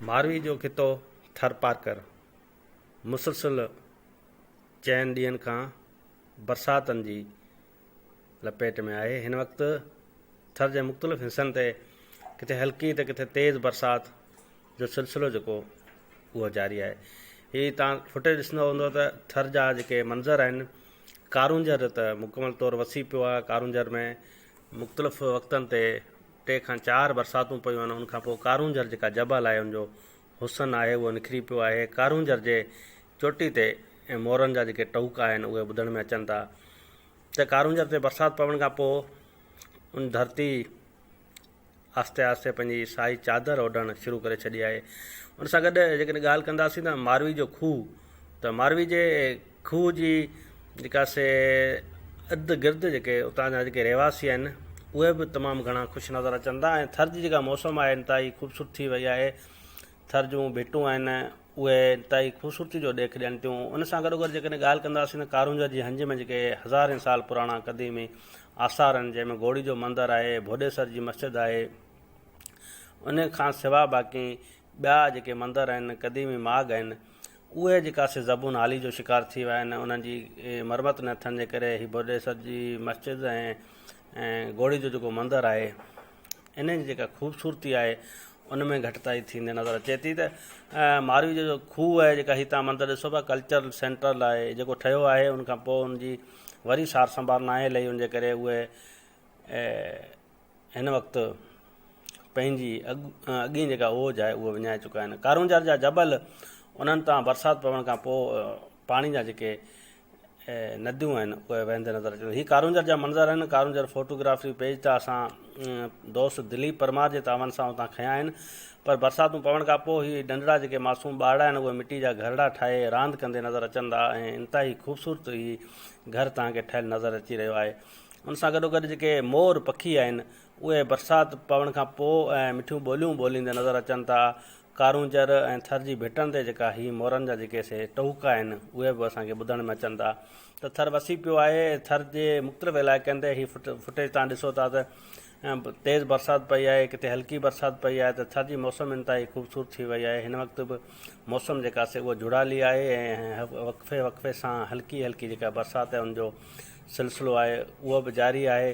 ماروي جو خطو ٿرپارڪر مسلسل چئن ڏينهن کان برساتن جي لپيٽ ۾ آهي. هن وقت ٿر جي مختلف حصن تي ڪٿي هلڪي ته ڪٿي تيز برسات جو سلسلو جيڪو اهو جاري آهي. هي تان فوٽيج ڏسندو هوندو ته ٿر جا جيڪي منظر آهن ڪارونجهر ته مڪمل طور وسي پيو آهي ڪارونجهر ۾ مختلف وقتن تي ٽي کان چار برساتون پيون آهن ان کان پوء ڪارونجهر جيڪا جبل آهي ان جو حسن آهي اهو نکري پيو آهي ڪارونجهر جي چوٽي تي مورن جا جيڪي ٽهوڪا آهن اهي ٻڌڻ ۾ اچن ٿا ته ڪارونجهر تي برسات پوڻ کان پوء ان ڌرتي آهستي آهستي پنهنجي سائي چادر اوڍڻ شروع ڪري ڇڏي آهي ان سان گڏ جيڪڏهن ڳالهه ڪنداسين ته ماروي جو کوهه ته ماروي جي کوهه جي جيڪا سي ارد گرد جيڪي اتان جا جيڪي رهواسي آهن اهي به تمام گهڻا خوش نظر اچن ٿا ۽ ٿر جي جيڪا موسم آهي انتهائي خوبصورت ٿي وئي آهي ٿر جون ڀٽون آهن اهي انتهائي خوبصورتي جو ڏيک ڏين ٿيون ان سان گڏو گڏ جيڪڏهن ڳالهه ڪنداسين ته ڪارونجهر جي هنج ۾ جيڪي هزارين سال پراڻا قديمي آثار آهن جنهن ۾ گهوڙي جو مندر آهي ڀوڏيسر جي مسجد آهي ان کان سوا باقي ٻيا جيڪي مندر آهن قديمي ماڳ آهن اهي جيڪا سي زبون حالي جو شڪار ٿي ويا آهن انهن جي مرمت نه ٿيڻ جي ڪري هي ڀوڏيسر جي مسجد ۽ گهوڙي جو جيڪو مندر آهي ان جي جيڪا خوبصورتي آهي ان ۾ گهٽتائي ٿيندي نظر اچي ٿي ته ماروي جو جو کوهه آهي جيڪا هي تان مندر ڏسو پيا ڪلچرل سينٽر لاء جيڪو ٺهيو آهي ان کان پوء ان جي وري سار سنڀال ناهي لهي ان جي ڪري اهي هن وقت پنهنجي اڳ اڳين جيڪا اوج آهي اهو وڃائي چڪا آهن ڪارونجهر جا جبل انهن تان برسات پوڻ کان پوء پاڻي جا جيڪي نديون آهن اهي وهندي نظر اچن هي ڪارونجهر جا منظر آهن ڪارونجهر فوٽوگرافي پيج تان اسان دوست دليپ پرمار جي تعاون سان اتان کنيا آهن پر برساتون پوڻ کان پوء هي ڏنڊڙا جيڪي معصوم ٻارڙا آهن اهي مٽي جا گهرڙا ٺاهي راند ڪندي نظر اچن ٿا ۽ انتهائي خوبصورت هي گهر توهان کي ٺهيل نظر اچي رهيو آهي ان سان گڏو گڏ جيڪي مور پکي آهن اهي برسات پوڻ کان پوء ۽ مٺيون ٻوليون ٻوليندي نظر اچن ٿا. ڪارونجهر ۽ ٿر جي ڀٽن تي جيڪا هي مورن جا جيڪي سي ٽهوڪا آهن اهي به اسان کي ٻڌڻ ۾ اچن ٿا ته ٿر وسي پيو آهي ٿر جي مختلف علائقن تي هي فوٽيج تان ڏسو ٿا ته تيز برسات پئي آهي ڪٿي هلڪي برسات پئي آهي ته ٿر جي موسم انتهائي خوبصورت ٿي وئي آهي هن وقت به موسم جيڪا سي اها جهڙالي آهي ۽ وقفي وقفي سان هلڪي هلڪي جيڪا برسات آهي ان جو سلسلو آهي اهو به جاري آهي.